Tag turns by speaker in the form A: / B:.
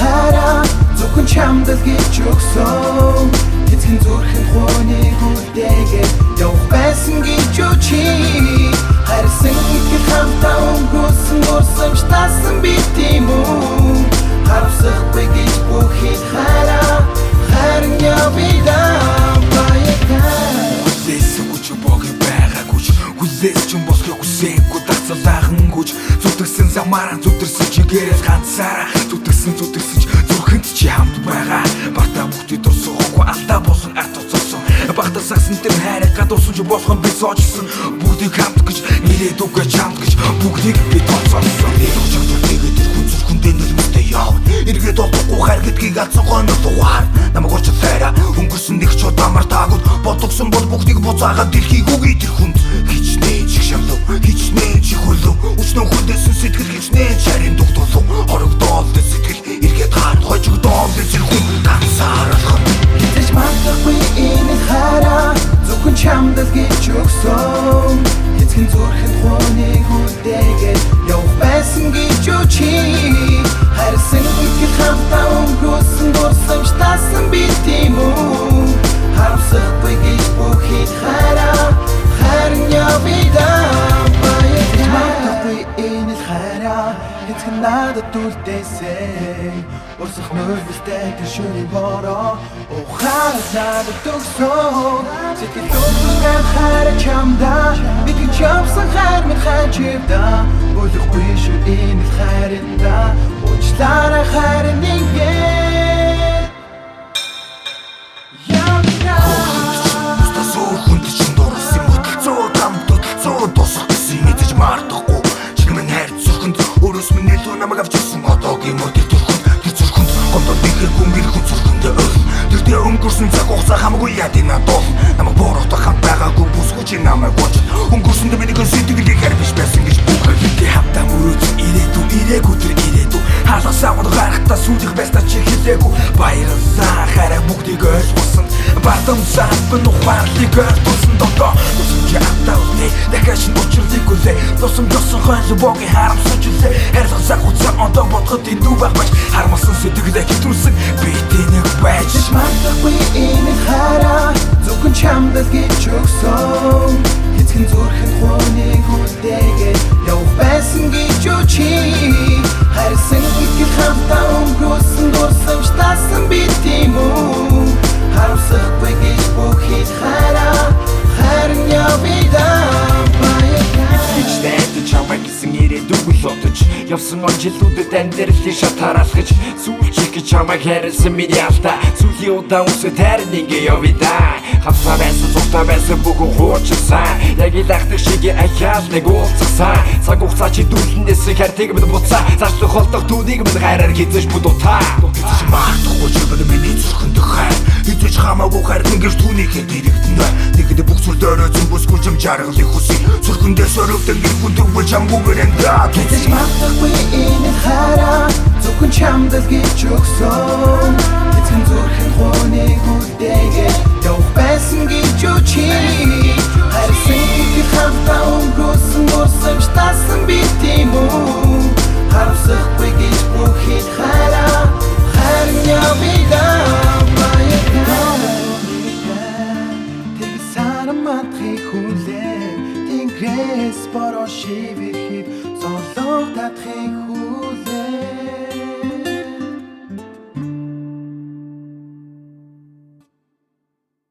A: хайраа зөвхөн чамд л гэж өгсөн. Эцэг зүрхэнд хуныг үлдээгээд явах байсан гэж чи хайрсан итгэл хамтаа өнгөрсөн дурсамж таасан би тийм үү. Харамсахгүй гэж бүхий хайраа харин явъя да баяртай.
B: Хүлээсэн хүч боги байгаагүй ч хүлээсэн босхийг хүсээгүй дацалаахан хүч зүтгэсэн замаараа зүтэрсэн чигээрэл ганцаараа зүтгэсэн зүтгэсэн ч зүрхэнд чи хамт байгаа. Бартаа бүгдийг дурсахгүй алдаа болсон арт цоцсон багтаа сагсан тэр хайрыг гадуусан ч болгон би соожсон бүгдийг хамт гэж ирээдүгэ чамд гэж бүгдийг би тооцоолсон.
C: Тэгээд тэр хүн зүрхэндээ нулимстай явна. Эргээд олдохгүй хайр гэдгийг алдсан гонор дугаар. Намайг уучлаарай өнгөрсөн нэг ч удаа мартаагүй. Бодогсон бол бүгдийг буцаагаад дэлхийг үгүй тэр хүнд. Хичнээн чих шамлав, хичнээн чих хөлөв. Өчнөө хүндээсэн сэтгэл хичнээн чарийн дугдуулав. Хорогдоол сэтгэл эргээд хаар хожигдоол тэр хүн ганцааралхан.
A: Хэзээ ч мартахгүй энэ хайраа зөвхөн чамд л гэж өгсөн. Эцэг зүрхэнд хуныг үлдээгээд явах байсан гэж чи хайрсан итгэл хамтаа өнгөрсөн дурсамж таасан би тийм үү. Харамсахгүй гэж бүхий хайраа харин явъя да баяртай. Мартахгүй энэ хайраа эцэг надад үлдээсэн. Урсах нөлбөлтэй тэр шөнийн бороо ухаанаас надад өгсөн. Сэтгэл өнгөрсөн хайр чамдаа мэдэж явсан хайр мэд хайчивда. Болохгүй шүү энэ л хайрында уучлаарай хайрын ингээд явна.
C: Бусдаас өөр хүнд чинь дурлсан хөдөлцөө дам хөдөлцөө тусах гэсэн мэдэж мартахгүй. Чиг минь хайр зүрхэнд өөрөөс минь илүү намайг авч ирсэн одоогийн мөр тэр зүрхэнд тэр зүрхэнд гомдол нэхэр хүн гэр хүн зүрхэндээ өл. Тэртээ өнгөрсөн цаг хугацаа хамаагүй яд энэ надул. Намайг буруутгах хамт байгаагүй бүсгүй чи намайг ууч. Өнгөрсөндөө миний сэтгэлийг хайр биш байсан гэж бүх
B: Хэдий хамтаа мөрөөдсөн ирээдүй ирээгүй тэр ирээдүй хаалгасаа гарахтаа сүүлих байснаа чи хэлээгүй. Баярлалаа хайраа бүгдийг ойлгосон бардамсаа бэн ухаарлыг ойртуулсан дотоо тусамж амтаа үлдээ дахиад шинэ учирлыг үлээ тусамж осон хойл боги харамсаж үлээ хайрлах цаг хугацаа одоо бодоход эндүү байх байж харамсан сэтгэлээ хэтрүүлсэн би тэнэг байж.
A: Мартахгүй энэ хайраа зөвхөн чамд л гэж өгсөн. Эцэг зүрхэнд хуныг үлдээгээд явах байсан гэж чи хайрсан итгэл хамтаа өнгөрсөн дурсамж таасан би тийм үү. Харамсахгүй гэж бүхий хайраа харин явъя да баяртай.
B: Гэж найдаж чамайг гэсэн ирээдүйг л бодож явсан он жилүүдэд амьдралын шат хараалгаж сүүлчих гэж чамайг хайрласан миний алдаа сүүлийн удаа үсэт харин ингээ явъя да. Хамтаа байсан цогтой байсан бүхэн хуучирсан яг ил ахдаг шиг ахаал нэг уулзсан цаг хугацаа чи дүүлнээс хайртыг минь буцаа зарчлах холдох түүнийг минь хайраар хизэж будутаа.
C: Хэзээ ч мартахгүй чи бол миний зүрхэнд хайр. Хэзээ ч хамаагүй хайр ингэж түүнийхээ дэрэгдэнэ. Нэгдэ бүх зүйл дөрөөсөн бүсгүй чам жаргалыг хүсье. Зүрхэндээ сөрөвдөн гэр хүн төвөл чамгүйгээр амьдраа.
A: Хэзээ ч мартахгүй энэ хайраа зөвхөн чамд л гэж өгсөн. Эцэг зүрхэнд хуныг үлдээгээд явах байсан гэж чи хайрсан итгэл хамтаа өнгөрсөн дурсамж таасан би тийм үү. Харамсахгүй гэж бүхий хайраа харин явъя да баяртай. Тэгс харамтхыг хүлээ тэнгэрээс бороо шивэхэд золог татхыг